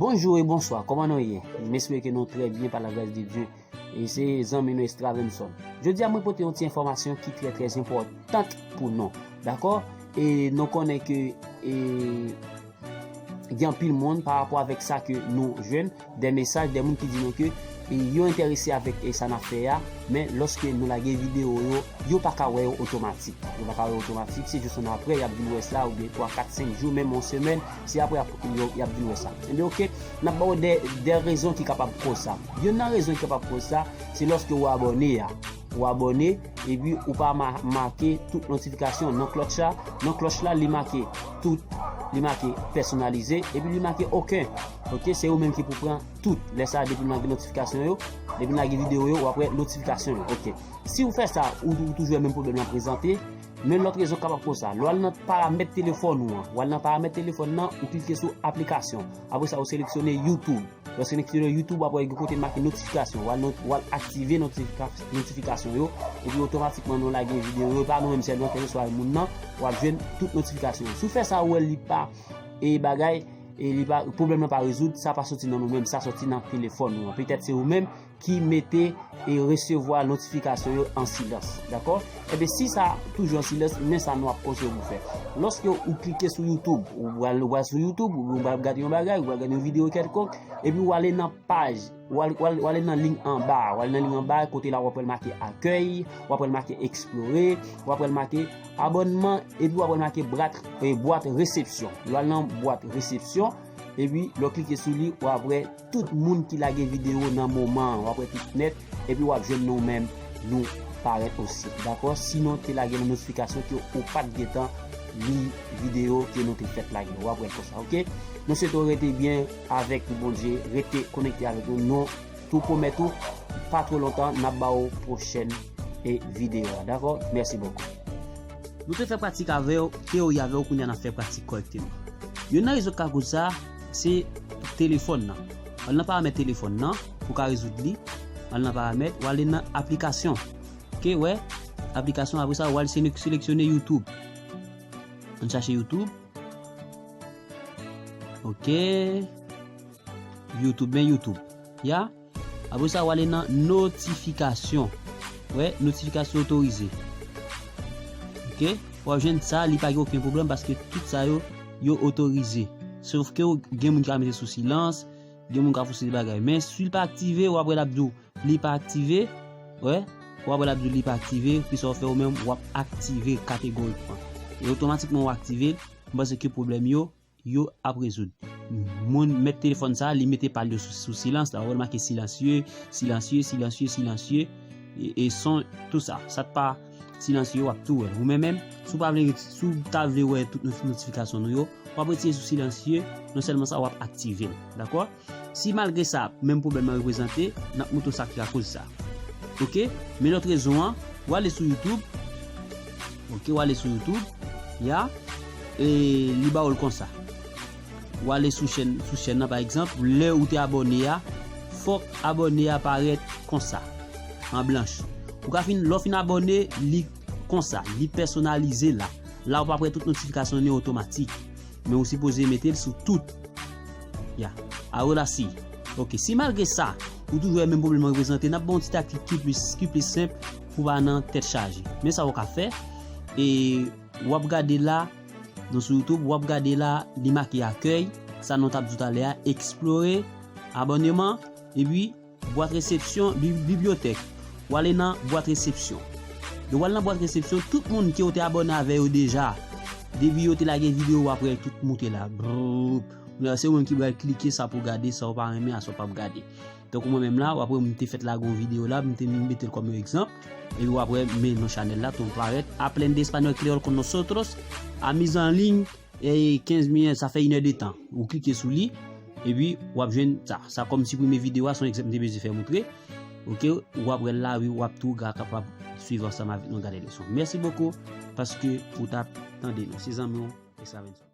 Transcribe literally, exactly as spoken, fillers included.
Bonjou e bonswa, kòman nou ye? M espere ke nou trè byen pa la gras de Dye. E se zanmi nou Extravenson. Jodi a mwen pote yon ti enfòmasyon ki trè trè enpòtan pou nou. Dakò? E nou konnen ke e, gen anpil moun pa rapò avèk sa ke nou jwenn, de mesaj, de moun ki di nou ke e, yo enterese avèk e, sa n ap fè a, men lòske nou lage videyo yo, yo pa ka wè yo otomatik. Yo pa ka wè yo otomatik, se jis yon apre, y ap vin wè sa, oubyen twa, kat, senk jou, menm yon semèn, se apre y ap, yo, y ap vin wè sa. Ebyen, oke, n ap ba w de, de rezon ki kapab koz sa. Youn nan rezon ki kapab koz sa, se lòske w abòne a. Ou abòne, epi ou pa ma-, make tout notifikasyon nan klòch la. Nan klòch la, li make tout, li make pèsonalize, epi li make oken. Oke, se ou menm ki pou pran tout. Lè sa a, depi m lage notifikasyon yo, depi m lage videyo yo, w ap wè notifikasyon yo. Oke. Si ou fè sa, ou, ou toujou wè menm pwoblèm nan prezante, men lòt rezon kapab koz sa. Lè w al nan paramèt telefòn ou an, w al nan paramèt telefòn nan, ou klike sou aplikasyon. Apre sa, ou seleksyone YouTube. Lòske nou klike nan YouTube, w ap wè gen kote make notifikasyon. W al not-, w al aktive notifika-, notifikasyon yo. Epi otomatikman nou lage videyo yo. E pa nou menm sèlman, kèlkeswa moun nan, w ap jwenn tout notifikasyon yo. Si w fè sa, ou wè li pa, e bagay, e li pa, pwoblèm nan pa rezoud, sa pa soti nan nou menm, sa soti nan telefòn nou an. Petèt se ou menm ki mete e resevwa notifikasyon yo an silans. Dakò? Ebyen, si sa toujou an silans, men sa nou ap konseye w pou fè. Lòske ou klike sou YouTube, ou pral, ou pral sou YouTube, ou pral gade yon bagay, ou pral gade yon videyo kèlkonk, epi ou ale nan paj, ou al-, ou al-, ou ale nan liy anba a, ou ale nan liy anba a, kote la w ap wè l make akèy, w ap wè l make eksplore, w ap wè l make abònman, epi w ap wè l make bwat, e, bwat resepsyon. Lè w al nan bwat resepsyon, epi lè w klike sou li, w ap wè tout moun ki lage videyo nan moman an, w ap wè tout nèt, epi w ap jwenn nou menm, nou parèt osi. Dakò? Si nou te lage yon notifikasyon ke ou pa t gentan li videyo ke nou te fèt lage. W ap wè l konsa, oke? Nou swete w rete byen avèk Bondye, rete konekte avèk nou. Nou tou pwomèt ou, pa twò lontan, n ap ba w pwochèn e videyo a. Dakò? Mèsi bokou. Nou te fè pratik avè w, teyori avè w, kounye a n ap fè pratik kòrèkteman. Youn nan rezon k ka koz sa, se telefòn nan. Al nan paramèt telefòn nan, pou w ka rezoud li. Al nan paramèt, w ale nan aplikasyon. Oke, wè, aplikasyon, apre sa, w al sele-, seleksyone YouTube. Ann chache YouTube. Oke. YouTube, men YouTube. Ya. Apre sa, w ale nan notifikasyon. Wè, notifikasyon otorize. Oke? W ap jwenn sa, li pa gen okenn pwoblèm paske tout sa yo, yo otorize. Sof ke w, gen moun ki ka mete sou silans, gen moun ka fousi de bagay. Men si l pa aktive, w ap wè l ap di w, li pa aktive. Wè, w ap wè l ap di w li pa aktive. Kisa w fè ou menm, w ap aktive l kategorikman. E otomatikman w aktive l, m panse ke pwoblèm yo, yo ap rezoud. Moun mèt telefòn sa, li mete pa l yo sou, sou silans la. Ou wè l make silansye, silansye, silansye, silansye. E, e son, tou sa. Sa k pa silansye, w ap tou wè l. Ou menm menm, si w pa vle, si w ta vle wè tout noti-, notifikasyon nou yo, w ap retire sou silansye, non sèlman sa, w ap aktive l. Dakò? Si malgre sa, menm pwoblèm nan reprezante, n ap montre w sa ki ka koz sa. Oke? Men lòt rezon an, w ale sou YouTube. Oke, w ale sou YouTube. Ya. E li ba w l konsa. W ale sou chèn, sou chèn nan, pa egzanp, lè ou te abòne a, fòk abòne a parèt konsa, an blanch. Ou ka fin, lè w fin abòne, li konsa, li pèsonalize la. La, ou p ap wè tout notifikasyon nou yo otomatik. Men ou sipoze mete l sou tout. Ya. Ahora sí. Oke, si malgre sa, ou toujou wè menm pwoblèm nan reprezante, n ap ba w yon ti taktik ki plis, ki plis senp pou w pa nan tèt chaje. Men sa w ka fè, e w ap gade la, nou sou YouTube, w ap gade la, li make akèy, sa nou t ap di w talè a, eksplore, abòneman, epi bwat resepsyon, bi-, bibliyotèk. W ale nan bwat resepsyon. Lè w al nan bwat resepsyon, tout moun ke w te abòne avè yo deja, depi yo te lage videyo, w ap wè tout moute la. Brrr. Se ou menm ki pral klike sa pou gade, sa w pa renmen, a sa w p ap gade. Tankou mwen menm la, w ap wè m te fèt lage yon videyo la, m te mete l kòm yon egzanp. Epi w ap wè, men non chanèl la, tou parèt, Aprende Español Creol con Nosotros, a mise en ligne, e kenz minit, sa fè inèdetan. Ou klike sou li, epi w ap jwenn sa. Sa kòm siprime videyo a, se yon egzanp m te bezwen fè montre. Oke, w ap wè l la, wi, w ap tou ka-, kapab swiv ansanm avèk nou gade leson. Mèsi bokou, paske ou t ap tande nou. Se zanmi w, Extravenson.